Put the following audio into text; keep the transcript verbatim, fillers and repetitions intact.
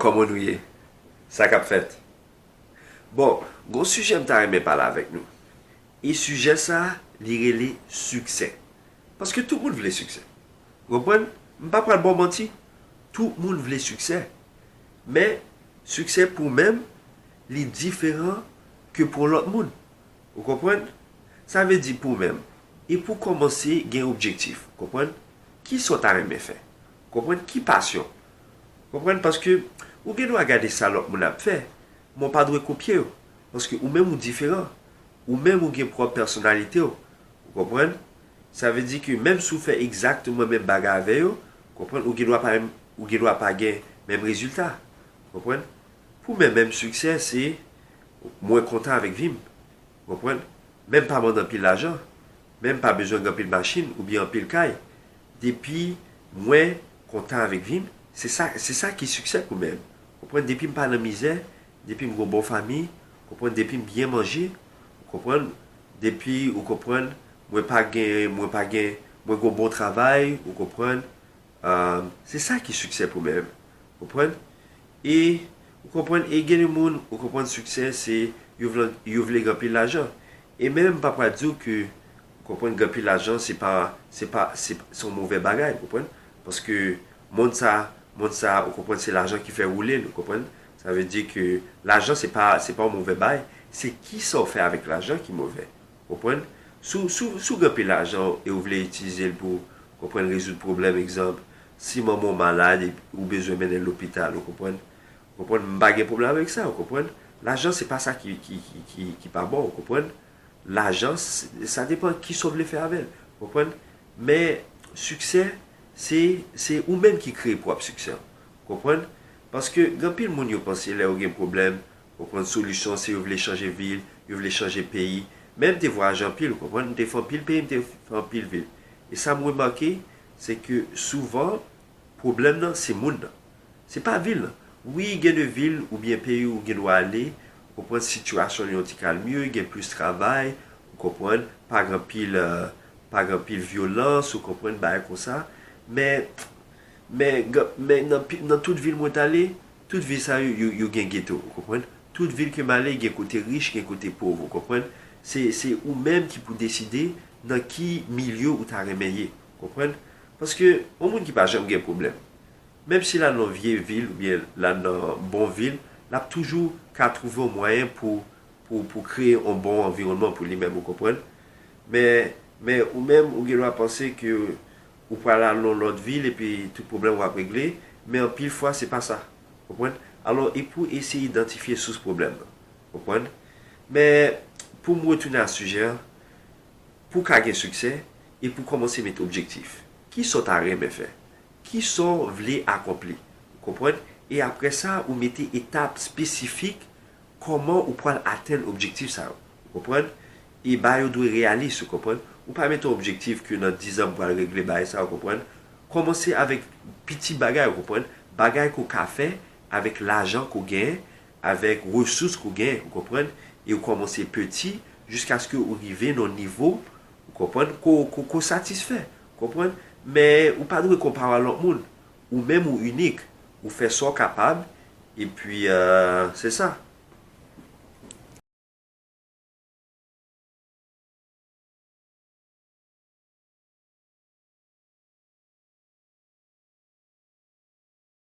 Kòman nou ye? Sa k ap fèt? Bon, gon sijè m ta renmen pale avèk nou. E sijè sa, li rele siksè. Paske tout moun vle siksè. Ou konprann? M pa pral ba w manti. Tout moun vle siksè. Men, siksè pou w menm, li diferan ke pou yon lòt moun. Ou konprann? Sa vle di pou w menm. E pou w kòmanse gen objektif. Konprann? Ki sa w ta renmen fè? Konprann? Ki pasyon? Konprann? Paske ou gen dwa gade sa lòt moun ap fè, men w pa dwe kopye yo. Paske ou menm ou diferan. Ou menm ou gen pwòp pèsonalite w. Ou konprann? Sa vle di ke menm si w fè egzakteman menm bagay avè yo, konprann, ou gen dwa pa menm, ou gen dwa pa gen menm rezilta. Konprann? Pou mwen menm, siksè se mwen kontan avèk vi m. Konprann? Menm pa mande anpil lajan, menm pa bezwen gen anpil machin oubyen anpil kay. Depi mwen kontan avèk vi m, se sa, se sa ki siksè pou mwen. Konprann? Depi m pa nan mizè, depi m gon bon fanmi, konprann? Depi m byen manje, ou konprann? Depi, ou konprann, mwen pa gen, mwen pa gen, mwen gon bon travay, ou konprann? Ah, se sa ki siksè pou mwen. Konprann? E, ou konprann, e gen de moun, ou konprann, siksè se yo vle, yo vle gen anpil lajan. E menm m pa pral di w ke, ou konprann, gen anpil lajan se pa, se pa, se, se yon move bagay, ou konprann? Paske mond sa, mond sa, ou konprann, se lajan ki fè woule l, ou konprann? Sa vle di ke lajan se pa, se pa yon move bagay, se kisa w fè avèk lajan ki move. Konprann? Si w, si w, si w gen anpil lajan e w vle itilize l pou, konprann, rezoud pwoblèm, egzanp, si manman w malad e ou bezwen mennen l lopital, ou konprann? Ou konprann? M pa gen pwoblèm avèk sa, ou konprann? Lajan se pa sa ki, ki, ki, ki, ki pa bon, ou konprann? Lajan, s-, sa depan kisa w vle fè avè l, ou konprann? Men, siksè, se, se ou menm ki kreye pwòp siksè w, konprann? Paske gen anpil moun yo panse lè yo gen pwoblèm, konprann, solisyon se yo vle chanje vil, yo vle chanje peyi. Men m te vwayaje anpil, ou konprann, m te fè anpil peyi, m te fè anpil vil. E sa m remake, se ke souvan, pwoblèm nan, se moun nan. Se pa vil nan. Wi, gen de vil oubyen peyi ou gen dwa ale, ou konprann, sitiyasyon li yon ti kal mye, gen plis travay, ou konprann, pa gen anpil, eh, pa gen anpil vyolans, ou konprann, bagay konsa. Men, men, gen, men nan, pi- nan tout vil mwen t ale, tout vil sa yo, yo, yo gen geto, ou konprann? Tout vil ke m ale, gen kote rich, gen kote pòv, ou konprann? Se, se ou menm ki pou deside nan ki milye ou ta renmen ye, ou konprann? Paske yon moun ki pa janm gen pwoblèm, menm si l al nan vye vil oubyen l al nan bon vil, l ap toujou ka twouve yon mwayen pou, pou, pou kreye yon bon anviwònman pou li menm, ou konprann? Men, men ou menm, ou gen dwa panse ke ou pral al nan yon lòt vil epi tout pwoblèm ou ap regle, men anpil fwa se pa sa. Konprann? Alò, e pou eseye idantifye sous pwoblèm nan. Konprann? Men, pou m retounen a sijè an, pou w ka gen siksè, e pou w kòmanse met objektif. Kisa w ta renmen fè? Kisa w vle akonpli? Ou konprann? E apre sa, ou mete etap espesifik kòman ou pral atenn objektif sa yo. Ou konprann? E bagay yo dwe reyalis, ou konprann? Ou pa mete yon objektif ke nan diz an m pral regle bagay sa, ou konprann? Kòmanse avèk piti bagay, ou konprann? Bagay ke w ka fè avèk lajan ke w genyen, avèk resous ke w genyen, ou konprann? E w kòmanse piti jiskaske ou rive nan yon nivo, ou konprann, ke w, ke w, ke w satisfè, ou konprann? Men ou pa dwe konpare a lòt moun. Ou menm ou inik, ou fè sa w kapab, epi, eh, se sa.